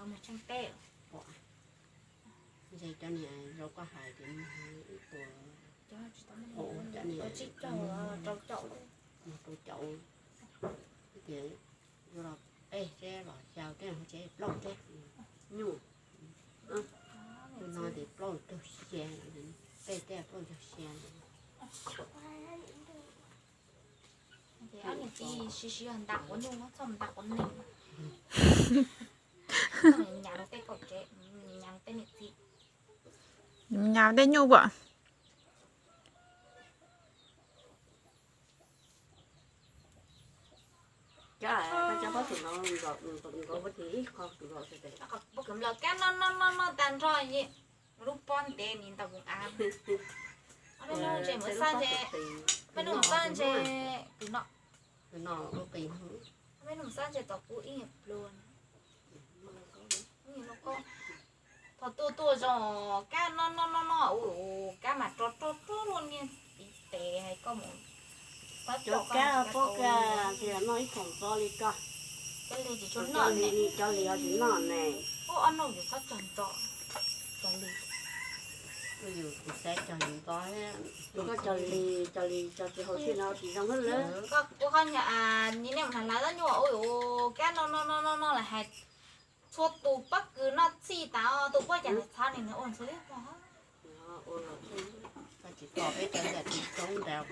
Mus tsheej teb. Ua, ntshe cov niag zoo koj hais tias nws ib puas, cov niag rau caum, rau caum, tias yuav los peb seb los xya teb, tsev plaub teb nyuj. Tus no ces plaub caug xya, peb teb plaub caug xya. Ob niam txiv siv siv nta quav nyuj, txhob nta quav neeg. Nyas tej kaum tsev, nyas tej niam txiv, nyas tej nyuj as. Pob kws nplawm kab noj noj noj noj tag nrho, lub pob ntev ni ntau kum av. Peb nug ntshe, peb nug xab ntshe kws no, peb nug xab ntshe tom kuv ib pluag. Thaum tuaj tuaj zoo kab noj noj noj noj, kab mas rog rog rog luaj niag tiv tes hais koj mus. Cov kab pob kws tias noj ib khoom txo li ko. Cov li tsis tshua noj ne, cov li tsis noj ne. Ob noj yus txhob cog ntxo, cov li. Yus xav cog yus ntxo, koj cog li, cog li cog tsis haum siab no tsis zoo lawm. Koj kuv qhov nyuag, nyi nej mus hnav hlawv nyuaj ua kab noj noj noj noj lawm hais txhua tus pob kws noj txhij tas, tus pob cas nws txhav li nws ua ntxhw. Koj tsis tos peb cov yam tsis coob ntawd.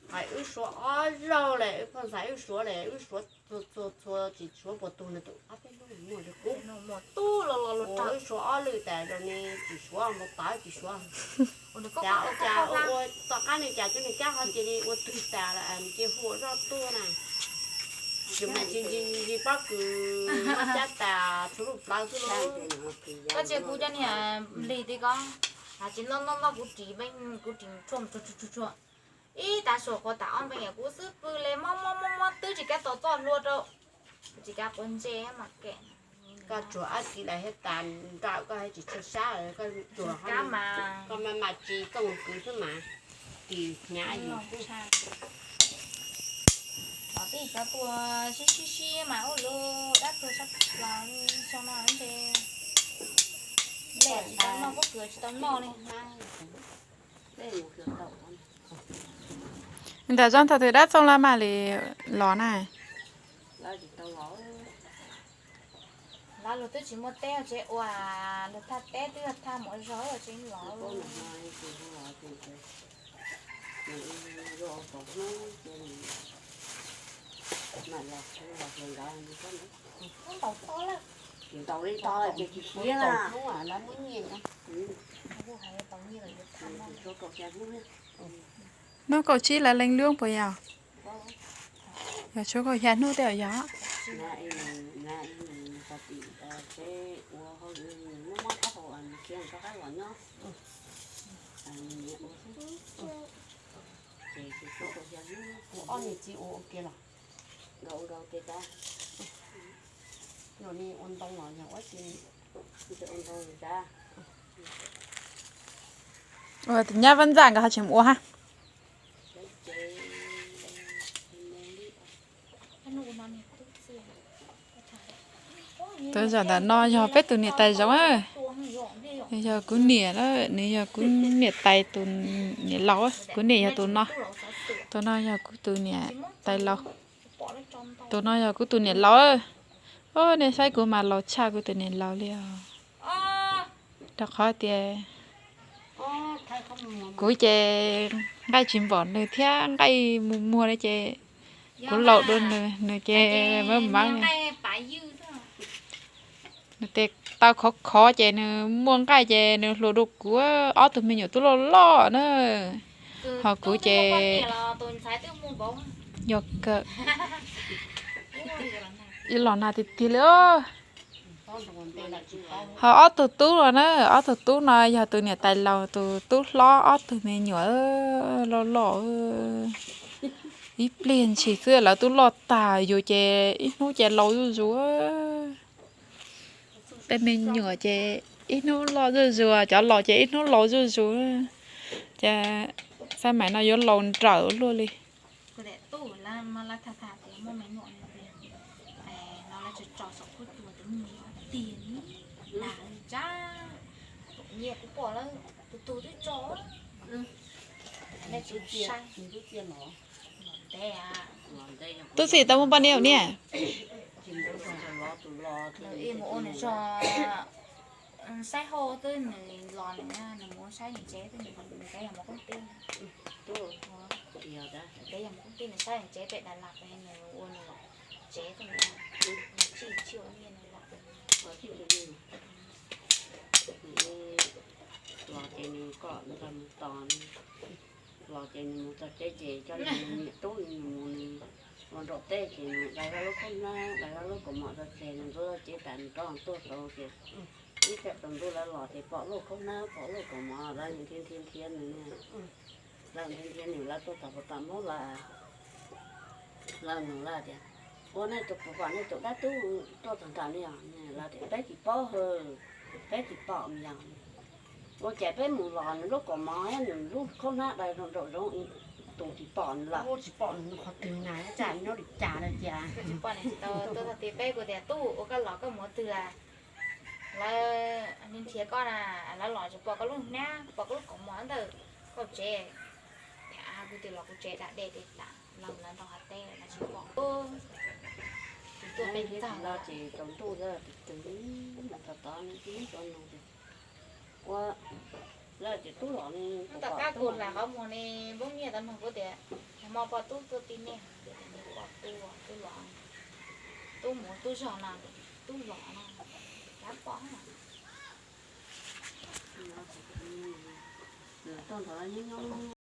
Hais wb suav ob zaug lawm, wb pheej xav wb suav lawm, wb suav txhua txhua txhua tsis suav puas tug nws tus ob peb hnub muaj li qub. Wb suav ob lwm tas zoo ne tsis suav, mus tod tsis suav. Cas ua cas ua ua tom qab ne cas cov niag kab ho cia li ua twg tas lawm, cia hu zoj tuaj na. Tsis mas tsis ntsis pob kws noj cab tas tshuav lub plawv xwb lauj. Koj tsis kuv cov niag lig ti ko, tsis noj noj noj kuv ris, kuv ris tshuaj tshuaj tshuaj tshuaj. Ib tav su quav tas ob npeej kuv xwb pw le mob mob mob mob twb tsis kav tos txoj hlua rau, tsis kav quav ntse mas kem. Koj tsuag ob txhij lawm thiab tas nrawm koj thiaj tsis tshua sab, koj tsuag koj mas mas tsis txooj kwv xwb mas. Tis hnyav yus xwb. Los tij cov tuag sib sib sib mas ua lub dab tuag sab plaws xyoo no ntshe lej tsis tau noj pob kws tsis tau noj li. Ntawm zoj thaum twg dab txooj lawv mam li los na. Lawv luag twb tsis muaj teb tsev ua, luag thaj teb twb thaj mus zog tsev los. Ntaus li tau ces tsis siab na. Hnub kaum tsib lawv leej lub puas yog? Yog tshuav kaum xya hnub tej yog. Ob niam txiv ua ua ke los? Ua ntoo los yog ua tsis? Ua tus nyab Vaj Ntxaj nkawd ho tsis mus ua hab. Tus zaum ntawm no yog peb tus niam tais zoov, nws yog kuv niam, nws yog kuv niam tais tus niam laus, kuv niam yog tus no. Tus no yog kuv tus niam tais laus. Tus no yog kuv tus niam laus. Nej saib kuv mas laus tshaj kuv tus niam laus li os. Rau qhov tias kuv ces nqaij tsis npaum nws thiab nqaij mus muag li ces kuv laus dua nws, nws ces mab mab. Nws tes taw khov khov ces nws muaj nqaij ces nws hluas dua kuv. Ob tug me nyuam tub loj loj na, ho kuv ces yog kawg. Los nag tiag tiag li. Ho ob tug tub no na, ob tug tub no yog tus niam tais laus tus tub hlob ob tug me nyuam loj loj. Ib pliag ntshis xwb lawv twb loj tag, yus ces ib hnub ces laus zuj zus. Tej me nyuam ces ib hnub loj zuj zus, cov laus ces ib hnub laus zuj zus. Ces xab maim no yuav laus nrawm luaj li. Nyiaj kuv pom lawm, tus tug twb tso. Nej tsis saib. Tub Txim tau muaj poj niam niaj? Nws mus ua nws zog, saib hauj twb nws los nws, nws mus saib nws tsev twb nws, nws cov yog mus koob tij. Cov yog mus koob tij nws saib nws tsev pem Dav Las, nws ua nws tsev twb nws, nws tsis tsis ua nyiaj nws los. Los ces nws kom nws mus tos, los ces nws mus txog tsev ces coj nws niam tub nws mus nws ua nraum teb ces nws dai zaj lub khaub hnab, dai zaj lub kaus mom txog ces nws ntxuav tsev tas nws rov tuaj saud ces ib tsam tsaus ntuj lawv los ces pom lub khaub hnab pom lub kaus mom lawv nrhiav nrhiav nrhiav nws, lawv nrhiav nrhiav nws lawv tuaj txog puag tom Hmoob lawm. Lawv nug lawv tias, ua nej tus puas pom nej tus dab tub tuaj txog nrad ne? Lawv tias peb tsis paub hwb, peb tsis pom yog. Ua cas peb mus los nws lub kaus mom nws lub khaub hnab dai nraum zoov tus tsis pom nws lawm. Tsis pom nws qhov twg na, tsam nyob li cas lawm tias. Tsis pom nws tsis tau tuaj txog tid peb kuj tias tub ua koj los koj mus twg lawm. Lawv nrhiav koj na, lawv los tsis pom koj lub hnab, pom koj lub kaus mom ntawm koj tsev. Tias kuv twb los kuv tsev dam dej tes tas los lawv ntaus hav teb lawv tsis pom. Tus tuaj peb tag los ces tsaus ntuj lawm tus twg mus txog tod nws tib tov nug tias ua lawv tias tub los ne. Tom qab kuv hla qhov muag ne, Npoob Nyiaj tau nug kuv tias, hmo poj tub tuaj tib nej? Poj tub, tub los, tub mus tub zog no, tub los no, cab poj. Nws tuaj nrog lawv nyob nyob